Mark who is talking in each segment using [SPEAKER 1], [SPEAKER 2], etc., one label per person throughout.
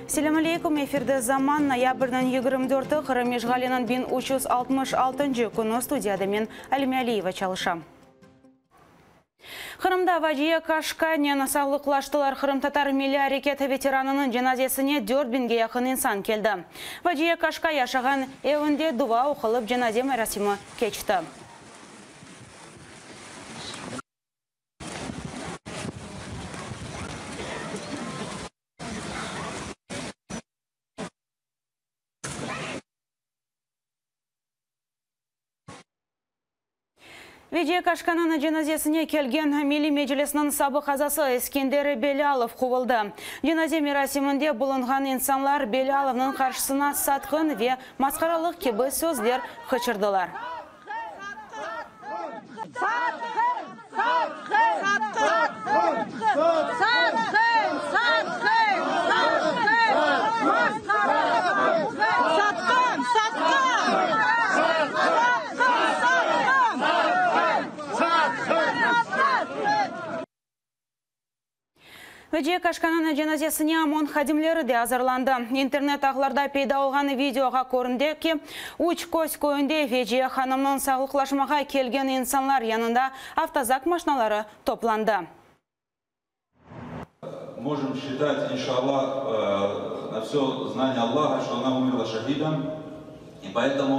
[SPEAKER 1] Selâm aleyküm, efirde Zaman, noyabrniñ 24-i, Qırım işğaliniñ 1366-ncı künü, studiyada men, Alime Aliyeva, çalışam. Qırımda Vaciye Kaşkanen sağlıqlaştılar. Qırımtatar milliy areketi veteranınıñ cenazesine 4000-ge yaqın insan keldi. Vaciye Kaşka yaşağan evinde dua oqulıp, cenaze merasimi keçti. Veciye Kaşkanıñ cenazesine kelgen Milliy Meclisniñ sabıq azası Eskender Belâlov quvuldı. Cenaze merasiminde bulunğan insanlar Belâlovnıñ qarşısına satqın ve masqaralıq kibi sözler qıçırdılar. Veciye Kaşkanıñ cenazesine OMON hadimleri de azırlandı. İnternet ağlarda peyda olğan videoğa köründe ki, Üç Köz köyünde Veciye hanımnıñ sağlıqlaşmağa kelgen insanlar yanında avtozak maşnaları toplandı.
[SPEAKER 2] Можем считать, иншаллах, на все знание Аллаха, что она умерла шахидом. И поэтому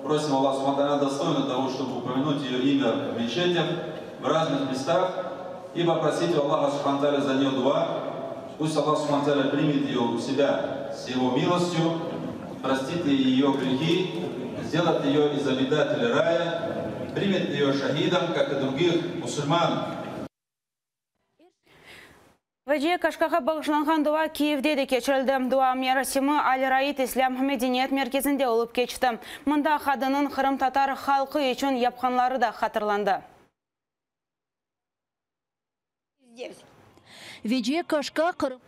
[SPEAKER 2] просим Аллаха субхана она достойна того, чтобы упомянуть ее имя в мечетях, в разных местах, и попросить у Аллаха субхана за нее дуа. Пусть Аллах субхана примет ее у себя с его милостью, простит ей ее грехи, сделает ее из обитателей рая, примет ее шахидом, как и других мусульман.
[SPEAKER 1] Veciye Kaşkağa bağışlanğan dua Kiyevde de keçirildi. Dua merasimi Al-Raid İslâm medeniyet merkezinde olıp keçti. Mında qadınnıñ qırımtatar halqı içün yapqanları da hatırlandı.
[SPEAKER 3] Veciye Kaşka Qırım.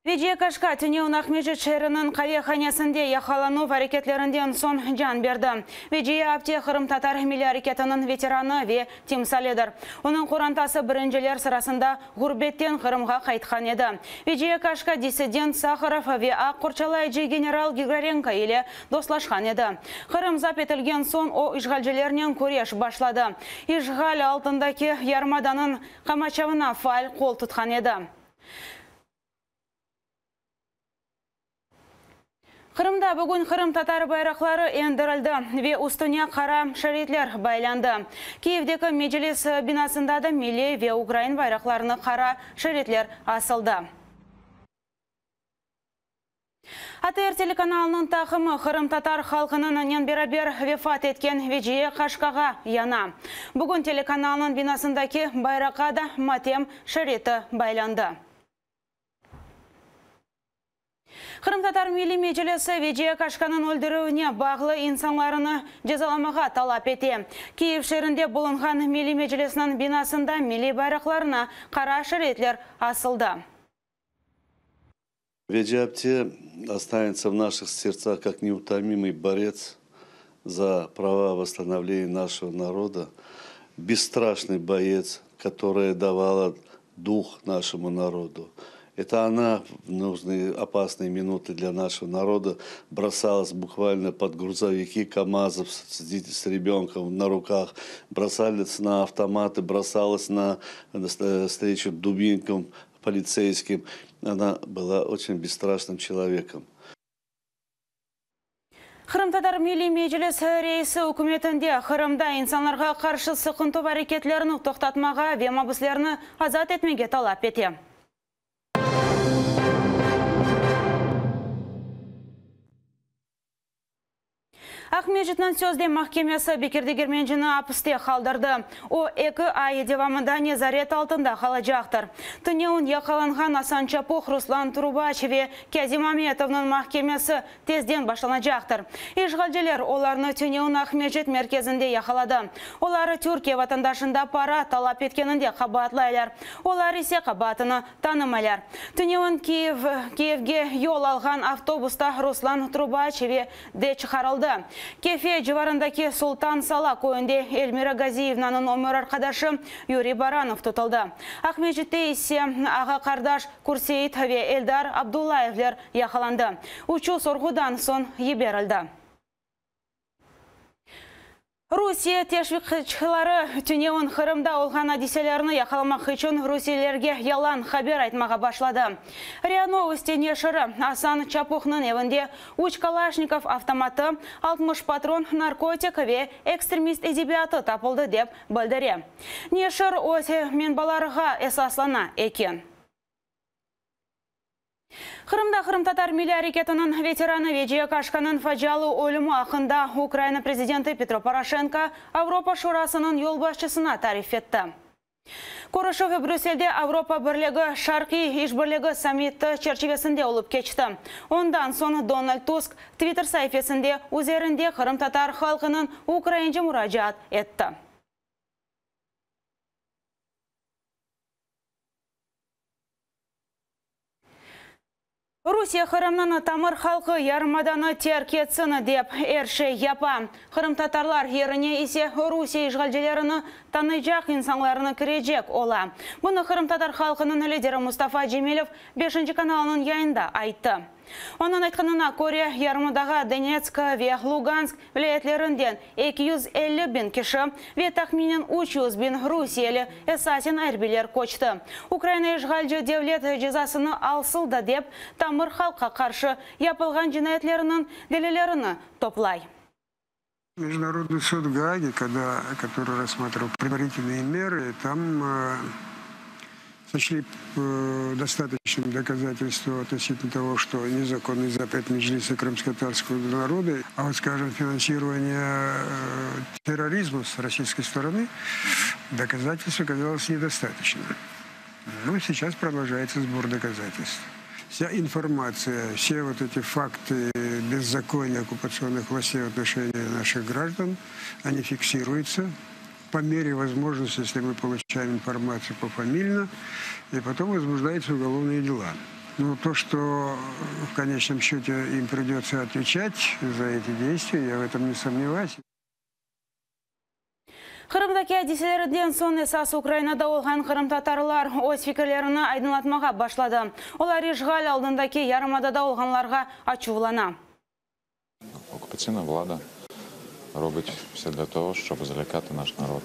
[SPEAKER 1] Veciye Kaşka tünevin Aqmescit şeeriniñ qavehanesinde yaqalanuv areketlerinden soñ can berdi. Veciye apte qırımtatar milliy areketiniñ veteranı ve timsalidir. Onıñ qorantası birinciler sırasında ğurbetten Qırımğa qaytqan edi. Veciye Kaşka dissident Saharov ve aq qorçalayıcı general Grigorenko ile dostlaşqan edi. Qırım zapt etilgen soñ o işğalcilernen küreş başladı. İşğal altındaki yarımadanıñ qamaçavına faal qol tutqan edi. Qırımda bugün qırımtatar bayraqları endirildi ve üstüne qara şeritler baylandı. Kiyevdeki Meclis binasında da milliy ve ukrain bayraqlarına qara şeritler asıldı. ATR telekanalınıñ taqımı qırımtatar halqınıñnen beraber vefat etken Veciye Kaşkağa yana. Bugün telekanalnıñ binasındaki bayraqqa da matem şeriti baylandı. Qırımtatar Milliy Meclisi Veciye Kaşkanıñ öldürüvine bağlı insanlarını cezalamağa talap ete. Kiyev şeerinde bulunğan Milliy Meclisniñ binasında milliy bayraqlarına qara şeritler asıldı.
[SPEAKER 4] Veciye apte останется в наших сердцах как неутомимый борец за права восстановления нашего народа, бесстрашный боец, которая давала дух нашему народу. Это она в нужные опасные минуты для нашего народа бросалась буквально под грузовики КАМАЗов с ребенком на руках, бросались на автоматы, бросалась на встречу дубинкам полицейским. Она была очень бесстрашным человеком.
[SPEAKER 1] Qırımtatar Milliy Meclis reisi ükümetinde Qırımda insanlarğa qarşı sıqıntuv areketlerini toqtatmağa ve mabüslerni azat etmege talap ete. Aqmescitniñ sözde mahkemesi Bekir Degermencini apiste qaldırdı. O, eki ay devamında nezaret altında qalacaqtır. Tünevin yaqalanğan Asan Çapuh, Ruslan Trubaç ve Kâzim Ametovnıñ mahkemesi tezden başlanacaqtır. İşğalciler olarnı tünevin Aqmescit merkezinde yaqaladı. Olar Türkiye vatandaşında para talap etkeninde qabaatlaylar. Olar ise qabaatını tanımaylar. Tünevin Kiyev, Kiyevge yol alğan avtobusta Ruslan Trubaç ve de çıqarıldı. Kefe civarındaki Sultan Sala köyünde Elmira Gaziyevnanıñ ömür arqadaşı Yuriy Baranov tutuldı. Aqmescitte ise ağa-qardaş Kürseit ve Eldar Abdullayevler yaqalandı. Üçü sorğudan soñ yiberildi. Rusiye teşviqçıları tünevin Qırımda olğan adiselerni yaqalamaq içün rusiyelilerge yalan haber aytmağa başladı. RIA Novosti neşiri, Asan Çapuhnıñ evinde üç Kalaşnikov avtomatı, 60 patron, narkotik ve ekstremist edebiyatı tapıldı, dep bildire. Neşir öz menbalarğa esaslana eken. Qırımda qırımtatar milliy areketiniñ veteranı Veciye Kaşkanıñ facialı ölümi aqqında Ukraina prezidenti Petro Poroşenko Avropa Şurasınıñ yolbaşçısına tarif etti. Körüşüv Brüsselde Avropa Birligi, Şarqiy işbirligi sammiti çerçivesinde olıp keçti. Ondan soñ Donald Tusk Twitter saifesinde üzerinde qırımtatar halqınıñ ukraince muracaat etti. Rusiye Qırımnıñ tamır halqı yarımadanı terk etsin dep er şey yapa. Qırımtatarlar yerine ise Rusiye işğalcilerini tanıycaq insanlarnı kirecek ola. Bunı qırımtatar halqınıñ lideri Mustafa Cemilev Beşinci kanalınıñ yayında ayttı. Onıñ aytqanına köre, yarımadağa Donetsk ve Lugansk vilâyetlerinden 250 biñ kişi ve tahminen 300 biñ rusiyeli, esasen arbiyler köçti. Ukraina işğalci devlet cezasını alsıl da dep, tamır halqqa qarşı yapılğan cinayetleriniñ delillerini toplay.
[SPEAKER 3] Международный суд в Гааге, когда, который рассматривал предварительные меры, там сочли достаточным доказательство относительно того, что незаконный запрет Меджлиса крымско-татарского народа, а вот, скажем, финансирование терроризма с российской стороны, доказательств оказалось недостаточно. Ну, сейчас продолжается сбор доказательств. Вся информация, все вот эти факты беззакония оккупационных властей в отношении наших граждан, они фиксируются по мере возможности, если мы получаем информацию пофамильно, и потом возбуждаются уголовные дела. Ну, то, что в конечном счете им придется отвечать за эти действия, я в этом не сомневаюсь.
[SPEAKER 1] Qırımdaki adiselerden soñ esas Ukrainada olğan qırımtatarlar öz fikirlerini aydınlatmağa başladı. Olar işğal altındaki yarımadada olğanlarğa açuvlana.
[SPEAKER 5] Окупаційна влада робить все для того, щоб залякати наш народ.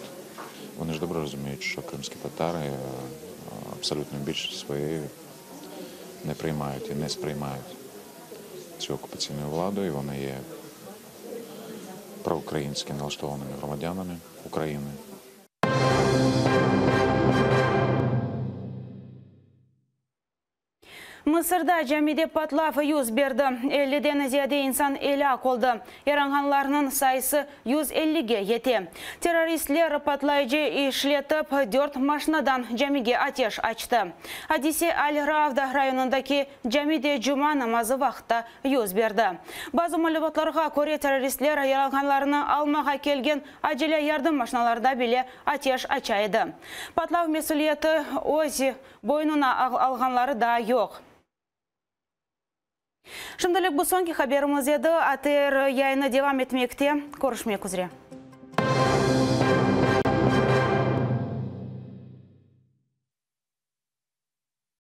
[SPEAKER 5] Вони ж добре розуміють, що кримські татари абсолютно більшість своєю не приймають і не сприймають цю окупаційну владу, і вони є проукраїнськи налаштованими громадянами України.
[SPEAKER 1] Mısırda camide patlav yüz berdi. 50-den ziyade insan elâk oldı. Yaralanğanlarnıñ sayısı 150-ge yete. Terroristler patlayıcı işletip, dört maşinadan camige ateş açtı. Adise Al-Ravda rayonındaki camide cuma namazı vaqıtta yüz berdi. Bazı malümatlarğa köre, terroristler yaralanğanlarnı almağa kelgen acele yardım maşinalarda bile ateş aça edi. Patlav mesüliyeti öz boynuna alğanları daa yoq. Şimdilik bu soñki haberimiz edi. ATR yayını devam etmekte. Körüşmek üzre.